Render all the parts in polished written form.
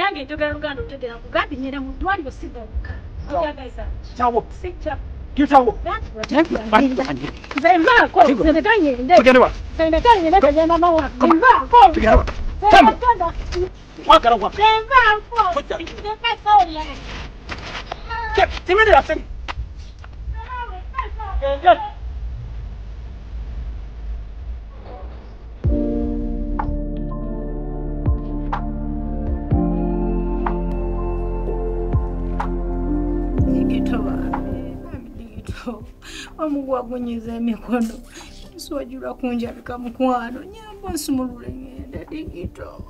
Nange njogera Luganda otegeera nkugambye ngenda mu ddwaliro sigaruka. Oyagaliza. Kyawo. Sijja. Kitawo. Nze nvaako. Nze ndeka ngende. Tugende wa? Nze ndeka ngende tugenda mawa. Nvaako. Tugende wa? Tambo. Wagala wa. Nze nvaako. Ndeka essaawa lyange. Timirira sini. Gende. Omuguwa gunyiza emikono nswajula kunjabika mukwano nyamba nsumulule ngenda Digito.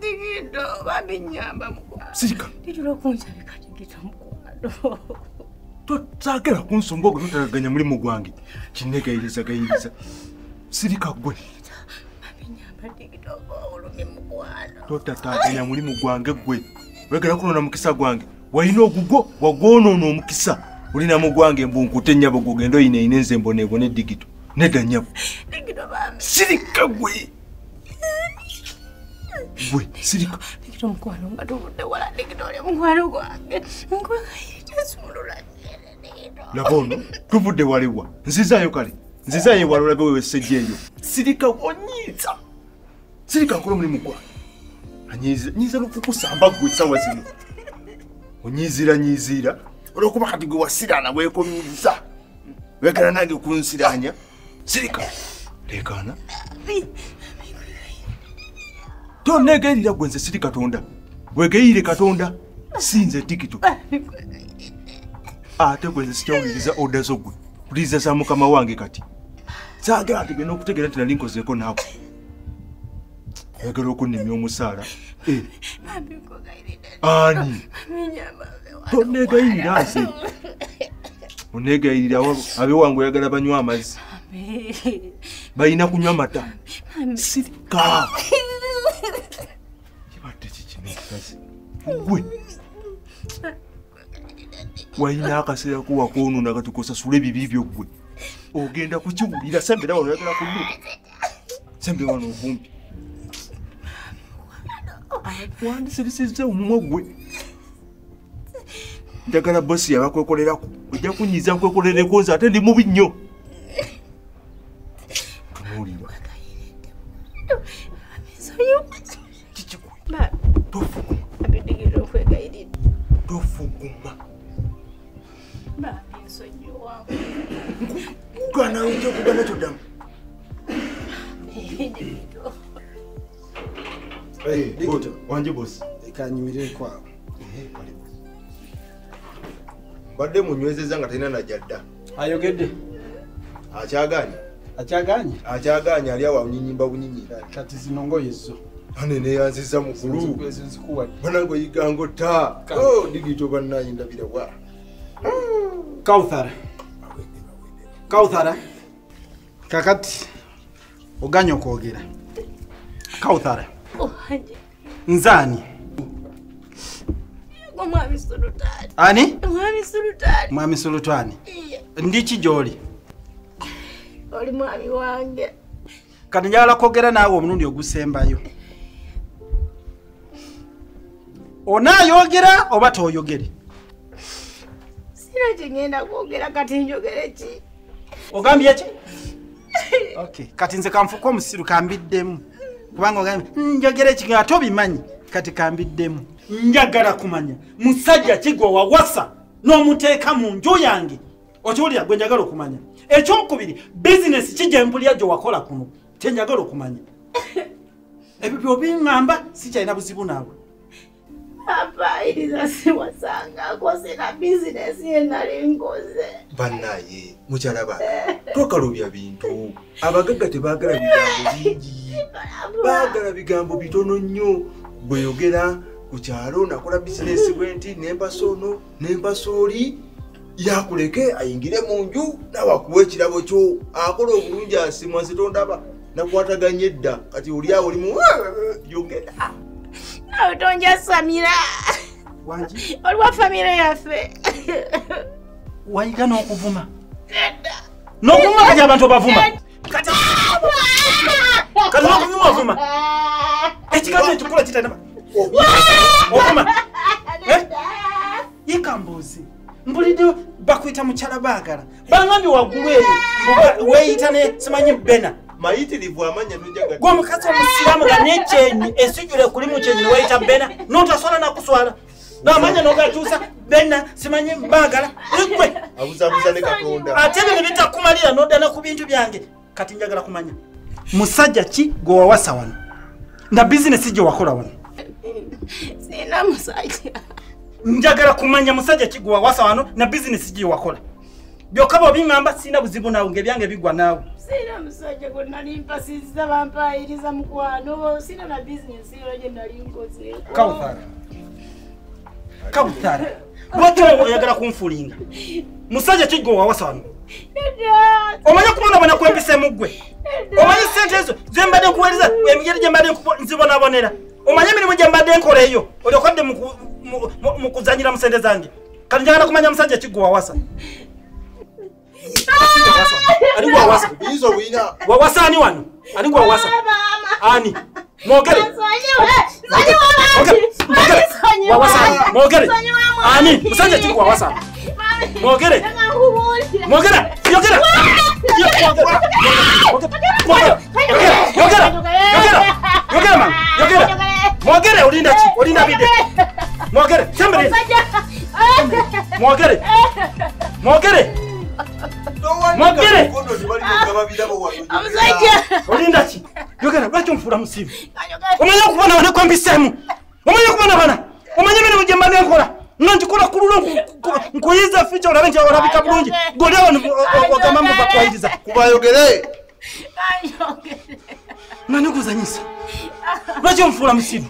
Digito bambi nyamba mukwano. Sirika. Dijula kunjabika Digito mukwano. Tosaagala kunsonga ogwo totalaganya mulimu gwange. Kinneegayiriza gayiriza. Sirika ggwe. Bambi nyamba Digito olumye mukwano. Totataganya mulimu gwange ggwe. Wegera kunona mukisa gwange. Walina ogugwo wagwonoona omukisa. Olina mugwange mbu nkute nnyabo gw'ogenda oyina nze mboneebone Digito. Nedda nnyabo. Digito bambi. Sirika ggwe. Gwe sirika. Digito mukwano nga tuvudde wala Digito oli mukwano gwange. Nkwegayirira sumulula Digito. Laba ono tuvudde waliwa. Nzizaayo kale. Nzizaayo ewala olabe wewessejja eyo. Sirika onyiiza. Sirika nkola omulimu gwange. Anyiiza nyiiza n'okukusamba ggwe essaawa zino. Onyiizira nyiizira olw'okuba kati gwe wasiraana weekomyiza weegala nange kunsiraanya. Sirika leekaana tonneegayirira gwe nze siri Katonda. Weegayirire Katonda si nze Digito. Ate gwe nze sikyawuliriza oda zo gwe wuliriza za mukama wange kati. Saagala tugenda okutegeera nti nali nkozeeko naawe. Oyagala okunnimya omusaala. Ani? Tonneegayirira nze. Onneegayirira abewange oyagala banywa amazzi. Balina kunywa mata. Sirika. Kibadde ki kino ekikazi? Ggwe. Walina akaseera ko wakoonoona kati k'osasula ebibi byo ggwe. Ogenda kukiwulira sembera wano oyagala kudduka. Sembera wano okumpi. Wandisirisizza omumwa gwe. Njagala bossi yabakwekolerako. Ojja kunyiiza nkwekolereko nze ate ndi mubi nnyo. Tunuulira. Kiki gwe? Tofuguma. Tofuguma. Kugaana ojja kugaana kyoddamu. Digito. Wanje boss. Kanyimirire kwawo. Mbadde munywezezza nga talina najja dda. Ayogedde. Akyagaanye. Akyagaanye? Akyagaanye ali awo anyinyimba bunyinyira. Kati zino ngoye zo. Ane neeyanzizza mukulu. Ezo nzikuwadde. Bannange oyiga ng'otta. Oh, Digito bannaye ndabira wa. Kauthara. Kauthara. Kakati oganye okwogera. Kauthara. Nzani? Mwami Sulutani. Ani? Mwami Sulutani. Mwami Sulutani. Ndi ki gy'oli? Oli mwami wange. Kati njagala kwogera naawe omulundi ogusembayo. Onaayogera oba tooyogere? Sina kye ngenda kwogera kati njogere ki? Ogambye ki? Okay. Kati nze kanfuke omusiru kambiddemu. Kubanga ogambye njogere ki nga tobimanyi kati kambiddemu. Njagala kumanya musajja ki gwe wawasa n'omuteeka mu nju yange. Okiwulira gwe njagala okumanya. Ekyokubiri bizinesi ki gye mpulira gye wakola kuno kye njagala okumanya. Ebyo by'obiŋŋamba sikyalina buzibu naawe. Papa iriza siwasangako sina bizinesi ye nali nkoze. Bannaye mukyala bange tokalubya bintu. Abagagga tebaagala bigambo bingi. Baagala bigambo bitono nnyo. Bwe yogera ku kyalo nakola bizinesi bwe nti nempasa ono nempasa oli yakuleke ayingire mu nju nawe akuwa ekirabo kyo akola obulungi asimwa nze tondaba nakwataganye edda kati oli awo oli mu yogera. Nawe tonjasamira. Wangi? Oli wa famire yaffe. Wayiga n'okuvuma. N'okuvuma kati abantu obavuma. Kati n'okuvuma ovuma. Ekikazi ekikula kitalina okoma. Ikambuzi. Mbulidde bakuyita mukyala baagala. Bangambye waggulu eyo weeyita ne simanyi Bena. Mayitirivu amanya n'ojaga. Gwe omukazi omusiraamu nga n'ekyenyi esijjule kuli mu kyenyi ne weeyita Bena n'otaswala nakuswala. N'amanya n'ogakyusa Bena simanyi baagala. Ggwe. Abuzabuza ne Katonda. Ate bino bitakumalira n'odda ne ku bintu byange. Kati njagala kumanya. Musajja ki gwe wawasa wano? Na bizinesi gye wakola wano? Sina musajja. Njagala kumanya musajja ki gwe wawasa wano na bizinesi gye wakola. Byokka bw'obiŋŋamba sirina buzibu naawe ng'ebyange bigwa naawe. Sina musajja gwe nali mpasizza bampayiriza mukwano, sina na bizinesi yonna gye nali nkoze. Kawuthara. Kawuthara. Lwaki oyagala kunfulinga? Musajja ki gwe wawasa wano? Omanyi okubonaabona kwempiseemu ggwe? Omanyi ssente ezo ze mbadde nkuweereza emigeri gye mbadde nzibonaabonera? Omanyi emirimu gye mbadde nkola eyo olyoka odde mu kuzannyira mu ssente zange? Kati njagala kumanya musajja ki gwe wawasa. Ani gwe wawasa? Wawasa ani wano? Ani gwe wawasa? Ani? Mwogere. Wawasa ani? Mwogere. Ani? Musajja ki gwe wawasa? Mwogere. Mwogere. Yogera. Yogera. Yogera. Yogera mama. Yogera. Mwogere olinda ki? Olinda bide. Mwogere. Sembere. Mwogere. Mwogere. Mwogere. Olinda ki? Yogera lwaki onfuula musiru? Omanyi okubonaabona kwempiseemu? Omanyi okubonaabona? Omanyi emirimu gye mbadde nkola? Nga nkikola ku lulwo nkuyiza ficha olabe nti olabika bulungi. Gwe oli wano ogamba mbu bakwayiriza. Kubayogere. Nga nikuzanyisa. Lwaki onfuula musiru?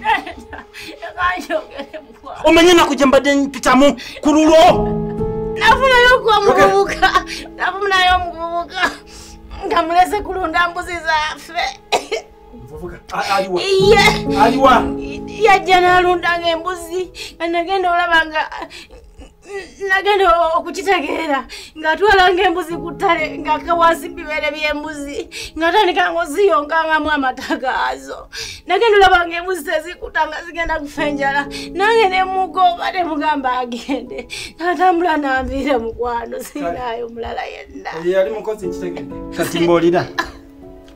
Omanyi ennaku gye mbadde mpitamu ku lulwo? Nafunayo okuwa muvubuka. Nafunayo omuvubuka. Nga mulese kulunda mbuzi zaffe. Aliwa? Aliwa? Yajja n'alundanga embuzi nga nagenda olaba nga nagenda okukitegeera ng'atwalanga embuzi ku ttale ng'akka wansi bibeere by'embuzi ng'atandika ng'oziyonkangamu amata gaazo. Nagenda olaba ng'embuzi tezikuta nga zigenda kufa enjala nange ne mugoba ne mugamba agende n'atambula n'anviira mukwano sinaayo mulala yenna. Yali mukozi nkitegedde. Kati mbuulira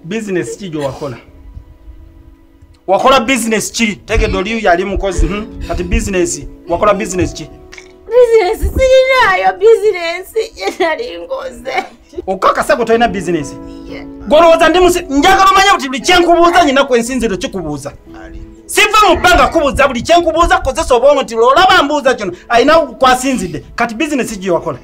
bizinesi ki gye wakola? Wakola business ki? Tegedde oli yali mukozi. Kati business wakola business ki? Business sirinayo business gye nali nkoze. Okakasa gwe tolina business? Gw'olowooza ndi musi njagala omanye nti buli kye nkubuuza nnina kwensinziro kikubuuza. Siva mu bbanga kubuuza buli kye nkubuuza kozesa obwongo nti olaba mbuuza kino alina kwasinzidde. Kati business gye wakola?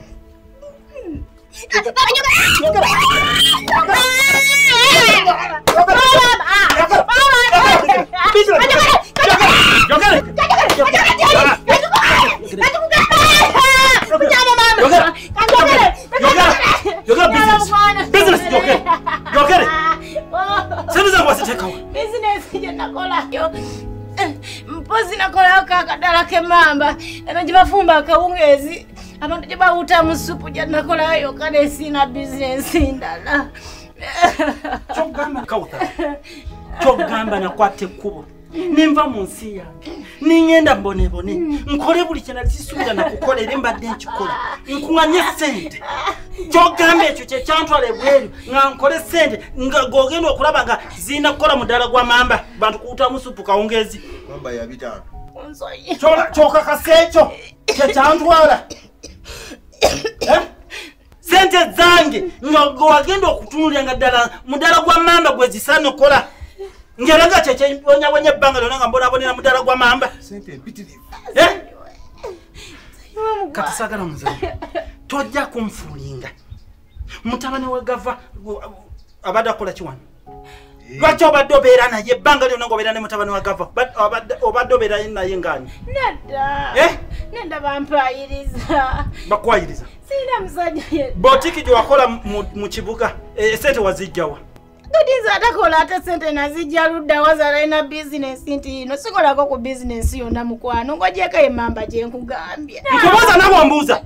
Mpozi nakolayo akadala k'emmamba eno gye bafumba akawungeezi abantu gye bawuta mu ssupu gye nakolayo kale sina bizinesi ndala. Kyogamba Kawuthara, kyogamba nakwata ekkubo nenva mu nsi yange ningenda mbonebone nkole buli kye nali sisuubira nakukola era mbadde nkikola nkuŋŋanye ssente. Kyogamba ekyo kye kyantwala ebweru nga nkole ssente nga g'ogenda okulaba nga zirina kukola mudaala gwa mamba bantu kuwutamu ssupu kawungeezi. Mamba ya bitaano. Kyokakasa ekyo kye kyantwala. Sente zange nga wagenda okutunuulira nga ddala mudaala gwa mamba gwe zisaana okukola. Ngeraga kye kyebonyabonya ebbanga lyonna nga mbonaabonera mudaala gwa mamba. Sente empitirivu. Kati saagala muzanyo. Tojja kunfuulinga. Mutabani wa Gava abadde akola ki wano? Lwaki obadde obeera naye ebbanga lyonna ng'obeera ne mutabani wa Gava? Obadde obeera naye ng'ani? Nedda. Nedda bampayiriza. Bakwayiriza? Sirina musajja yenna. Botiki gye wakola mu kibuga essente wazijja wa? Kati nze atakola ate ssente nazijja ludda wazaala alina bizinesi nti ino sikolako ku bizinesi yonna mukwano ng'ogyeko emmamba gye nkugambye. Nkubuuza naawe ombuuza.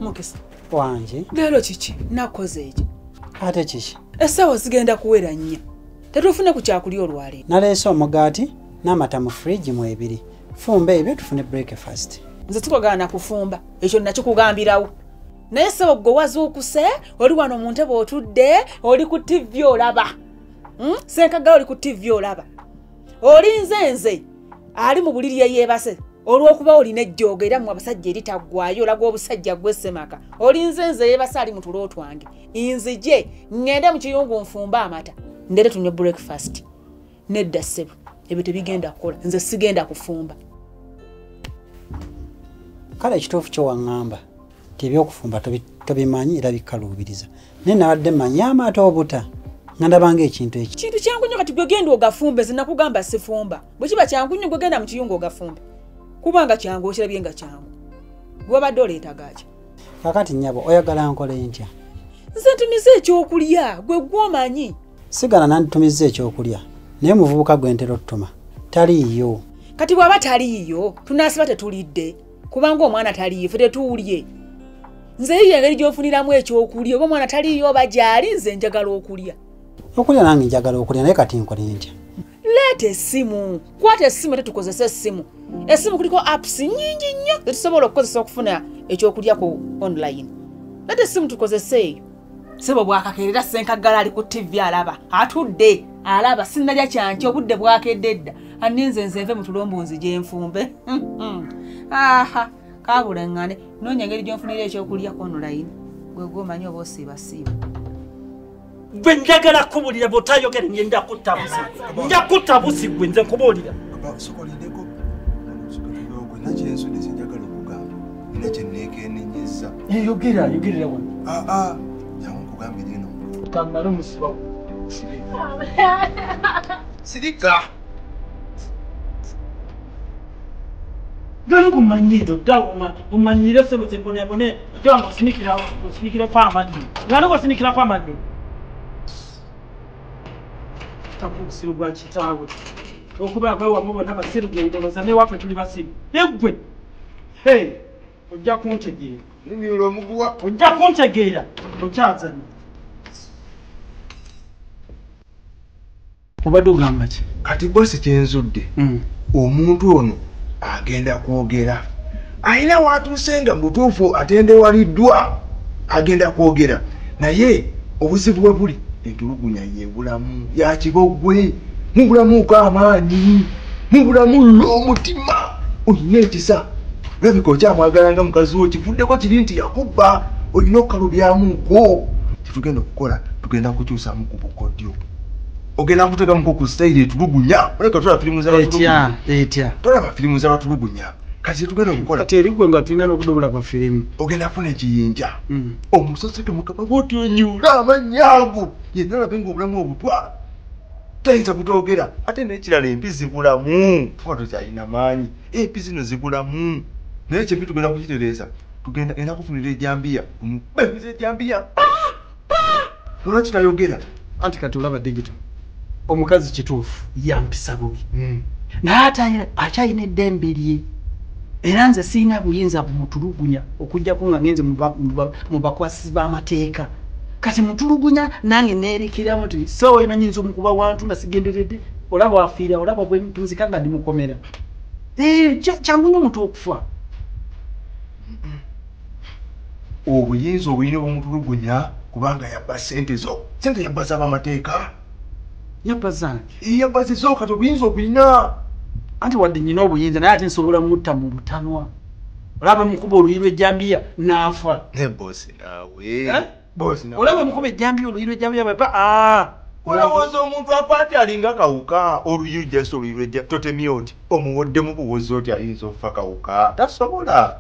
Mukisa. Wanje. Leero kiki? Nakoze ekyo. Ate kiki? Essaawa zigenda kuwera nnya. Tetufune ku kyakulya olwaleero. Naleese omugaati n'amata mu fridge mu ebiri. Fumba ebyo tufune breakfast. Nze tukagaana kufumba. Ekyo nakikugambirawo. Naye ssebo gwe wazuukuse, oli wano mu ntebe otudde, oli ku TV olaba. Ssenkaggala oli ku TV olaba. Olinze nze ali mu buliri yeebase. Olw'okuba olina ejjoogo era mmwe abasajja eritaggwayo olaga obusajja gwe Ssemaka. Olinze nze yeebase ali mu tulo twange. Nzije ŋŋende mu kiyungu nfumbe amata. Ndeete tunywe breakfast. Nedda ssebo, ebyo tebigenda kukola. Nze sigenda kufumba. Kale ekituufu kyo waŋŋamba nti ebyokufumba tobimanyi era bikaluubiriza. Naye nabadde mmanyi amata obuta nga ndabanga ekintu ekyo. Kintu kyangu nnyo kati gwe genda ogafumbe, nze nakugamba sifumba. Bwe kiba kyangu nnyo gwe genda mu kiyungu ogafumbe. Kubanga kyangu okirabye nga kyangu. Gwe wabadde oleeta gaaki? Kaakati nnyabo oyagala nkole ntya? Nze ntumize ekyokulya, gwe gw'omanyi. Sigala nanditumiza ekyokulya, naye omuvubuka gwe ntera ottuma taliiyo. Kati bw'aba taliiyo, tunaasiba tetulidde. Kubanga omwana taliiyo, ffe tetuulye. Nze yiyo engeri gy'ofuniramu ekyokulya, oba omwana taliiyo oba gy'ali, nze njagala okulya. Okulya nange njagala okulya, naye kati nkole ntya? Leeta essimu, kwata essimu ate tukozese essimu. Essimu kuliko apps nnyingi nnyo zetusobola okukozesa okufuna ekyokulya ku online. Leeta essimu tukozese eyo. Ssebo bwakakeerera Ssenkaggala ali ku TV alaba, atudde alaba sinnalya kyankya obudde bwakedde dda. Anninze nze nve mu tulombo nzije nfumbe. Aha, kaabula ŋŋane, noonya engeri gy'onfunira ekyokulya ku online. Gwe gw'omanyi oba osiibasiiba. Gwe njagala kubuulira bw'otayogera ngenda kutta busi. Nja kutta busi gwe nze nkubuulira. Sokolindeko nina kyensonyi ze njagala okugamba. Nina kye neekeenenyezza. Yogera, yogerera wano. Aa, jangu nkugambire eno. Kammale omusiba. Sirika. Gani kumanyiro dda umanyire ssebo sembonebone janga osinikirako amannyo. Gani osinikirako amannyo. Obusiru bwa kitaawe. Okuba gwe bonna basiru gwe ndowooza n'ewaffe tuli basiru. Naye ggwe, hey, ojja kuntegeera. Nnimiro omuguwa. Ojja kuntegeera. Okyazannya. Obadde ogamba ki? Kati bosi kyenzudde. Omuntu ono agenda kwogera. Alina w'atuuse nga mu butuufu atendewaliddwa. Agenda kwogera. Naye obuzibu bwe buli entulugunya yebulamu ya kibogwe mubulamuko amaanyi mubulamu omutima olina ekisa olabika okyamwagala nga mukazi wo kivuddeko kiri nti yakubba olina okukalubyamuko. Kyetugenda okukola tugenda kukyusamu ku bukodyo. Ogenda kuteekamuko ku sitayiri etulugunya. Olabika tolaba firimu z'abatulugunya. Etya? Tolaba firimu z'abatulugunya. Kati kyetugenda okukola kati eri gwe nga tulina n'okudobula kwa firimu. Ogenda kufuna ekiyinja omusoseke mukama bw'oti onyuula amannya ago yenna olabe ng'obulamu obutwala tayinza kutwogera. Ate n'ekirala empi zibulamu kuba tokyalina maanyi, empi zino zibulamu. Naye kyembi tugenda kukitereeza, tugenda genda kufunira ejjambiya omukuba empiza ejjambiya lwaki tayogera. Anti kati olaba digito omukazi kituufu yampisa bubi naye ate akyalina eddembe lye. Era nze sirina buyinza bumutulugunya okuggyako nga ngenze mu bakwasi b'amateeka. Kati mutulugunya nange neerekeramu nti ssaawa yonna nnyinza omukuba wantu nga sigenderedde, olaba wafiira, olaba bwe nzika nga ndi mukomera. Kyangu nnyo omuntu okufa. Obuyinza obulina obumutulugunya kubanga yabba ssente zo. Ssente yabba z'abamateeka. Yabba zange. Yabba zizo kati obuyinza obulina. Anti wadde nnyina obuyinza naye ate nsobola mutta mu butanwa. Olaba mukuba oluyi lw'ejjambiya n'afa. Ne boosi naawe. Boosi naawe. Olaba mukuba ejjambiya oluyi lw'ejjambiya baba. Olowooza omuntu afa ati alinga kawuka oluyi jasi oluyi lw'ejja totemye oti omuwoddemu buwozi oti ayinza okufa kawuka tasobola.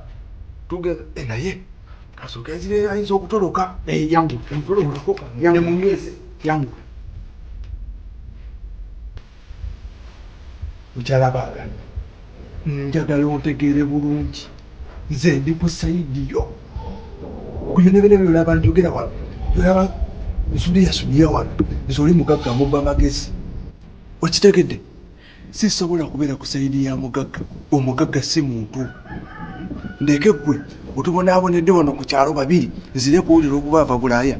Tugeza naye kasooke azire ayinza okutoloka. Yangu. Ne munyweze. Yangu. Mukyala baagala njagala ontegeere bulungi nze ndi ku sayidi yo. Byonna byonna byolaba njogera wano olaba nsuliya suliya wano nze oli mugagga mubba amagezi okitegedde. Sisobola kubeera ku sayidi ya mugagga. Omugagga si muntu. Ndeke ggwe Otubonaabonedde wano ku kyalo babiri nzire kuwulira okubaava Bulaaya.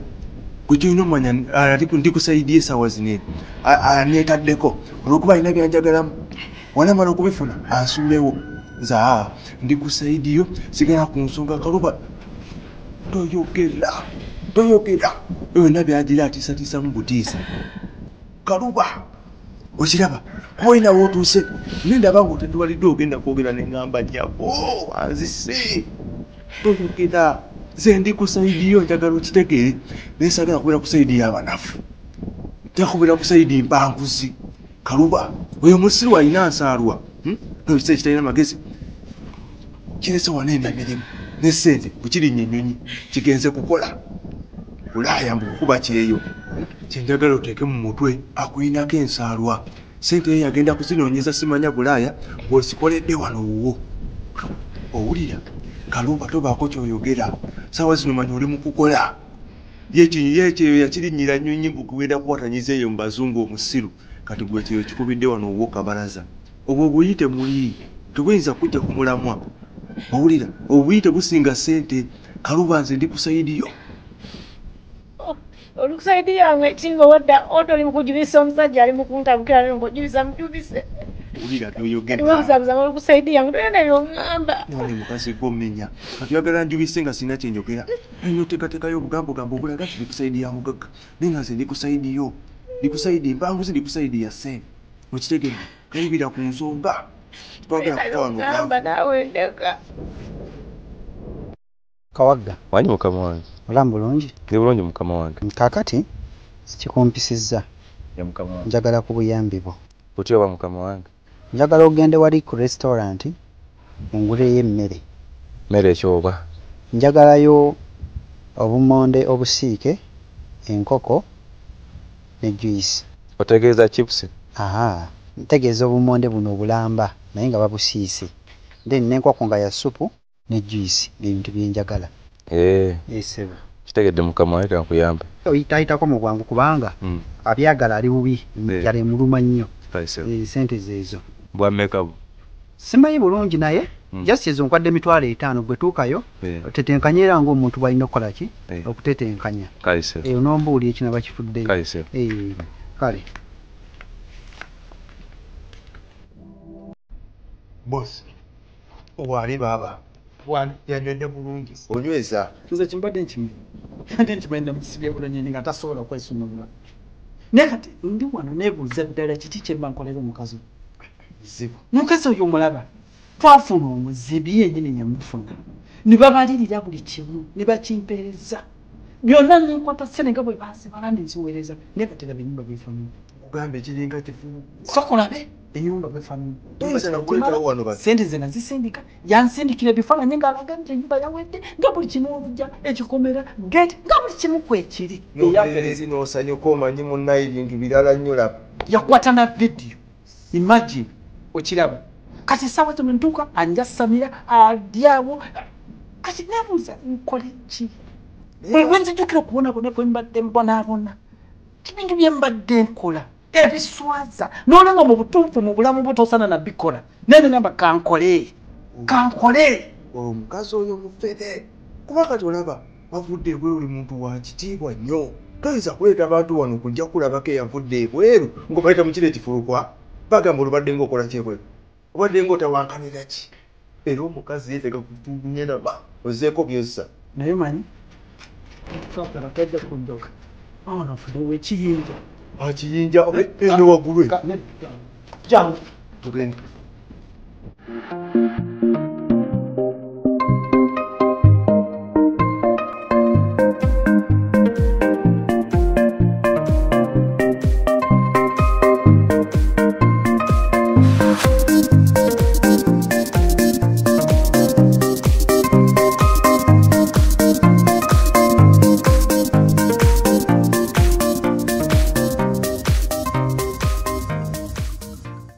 Gwe kyolina omanya ndi kusaidiyo essaawa zino aneetaddeko olw'okuba alina byanjagalamu. Wanamala okubifuna ansuulewo. Nze ndi kusaidiyo sigala ku nsonga Kaluba toyogera toyogera byonna byagira atiisatiisamu butiisa. Kaluba okiraba kuba olina w'otuuse naye ndaba ng'otedwaliddwa ogenda kwogera ne ŋŋamba nnyabo anzise toyogera. Nze ndi ku sayidi yo njagala okitegeere naye saagala kubeera ku sayidi y'abanafu, nja kubeera ku sayidi mpanguzi. Kaluba oyo musiru alina nsaalwa n'ekiseera kitalina magezi kirese wano eno emirimu ne ssente bwe kirinnya ennyonyi kigenze kukola Bulaaya mbu kukuba kyeyo. Kye njagala oteeke mu mutwe akulinako ensaalwa. Ssente ye yagenda kuzinoonyeza simanya Bulaaya bw'ozikoledde wano wuwo. Owulira Kaluba tobaako ky'oyogera ssaawa zino manya oli mu kukola. Ye kyeyo yakirinnyira nnyonyi mbu kugenda kuwatanyiza eyo mu bazungu omusiru. Kati gwe kyeyo kikubidde wano wuwo kabalaza. Obwo obuyi temuli tebuyinza kujja ku mulamwa. Owulira obuyi tebusinga ssente. Kaluba nze ndi ku sayidi yo. Olukusaidi yange kingo wadda oto oli mukujubisa omusajja ali mukuntabukira naye ng'ojubisa mujubise. Owulira toyogera. Wabuzabuza olukusaidi yange tolina by'oŋŋamba. None mukazi gw'omenya. Kati oyagala njubise nga sirina kye njogera. Nno oteekateekayo obugambogambo obulaga nti ndi ku sayidi ya mugagga. Naye nga nze ndi ku sayidi yo. Ndi ku sayidi mpanguzi, ndi ku sayidi ya ssente. Okitegeera? Kalubira ku nsonga. Twagala kufa wano. Naawe ndeka. Kawagga. Wanyi mukama wange. Olamu bulungi? Ndi bulungi mukama wange. Kaakati kikumpisizza. Ya mukama wange. Njagala ku buyambi bwo. Butya oba mukama wange? Njagala ogende wali ku restaurant onguleyo emmere. Mmere ki oba? Njagalayo obumonde obusiike, enkoko ne juice. Otegeeza chips? Aha, ntegeeza obumonde buno obulamba naye nga babusiise. Then n'enkoko nga ya ssupu ne juice ebintu bye njagala. Ssebo. Kitegedde mukama wange kankuyambe. Oyitaayitako mu bwangu kubanga abyagala ali bubi, enjala emuluma nnyo. Ssente zeezo. Bwa mmeka bu? Simanyi bulungi naye just ezo nkwadde 50,000 gwe tuukayo otetenkanye era ng'omuntu bw'alina okukola ki? Okutetenkanya. Onombuulira ekinaba kifuddeyo. Kale. Boss, wali baaba. Wali yanywedde bulungi. Onyweza. Nze kimbadde nkimanyi. Ate nkimanyi namusibye bulungi nga tasobola kwesunulula. Naye kati ndi wano neebuuza ddala kiki kye mba nkolera omukazi oyo. Bizibu. Mukazi oyo omulaba twafuna omuzibi yennyini yamufuna. Ne babalirira buli kimu ne bakimpeereza. Byonna nenkwata ssente nga bwe baazibala ne nziweereza. Naye kati laba ennyumba bw'efaanana. Kugambe kiringa kifu. Sooka olabe ennyumba bw'efaanana. Toyinza na kuleetawo wano basi. Ssente ze nazisindika yansindikira ebifaananyi ng'alaga nti ennyumba yawedde nga buli kimu olujja ekikomera gate nga buli kimu kwekiri. N'obeerezi n'osanyuka omanyi munnaye ebintu birala nnyo laba. Yakwata na vidiyo. Imagine okiraba. Kati essaawa zino ntuuka anjasamira alyawo. Kati neebuuza nkole ki? Bwe nzijukira okubonaabona kwe mbadde mbonaabona. Ebintu bye mbadde nkola ebiswaza n'olaba mu butuufu mu bulamu bwo tosaana na bikola. Naye nengamba kankole. Kankole. Omukazi oyo mufere. Kuba kati olaba wavudde ebweru oli muntu wa kitiibwa nnyo. Toyinza kuleeta bantu wano kujja kulabako eyavudde ebweru ng'obayita mu kiro ekifulukwa. Bagamba olubadde ng'okola ki ebweru? Obadde ng'otawankanira ki? Era omukazi yeetega kutunyeraba ozeeko by'ozza. Naye manyi tajja kundoga. Ono nfunewo ekiyinja. Akiyinja eno waggulu. Jangu. Tugende.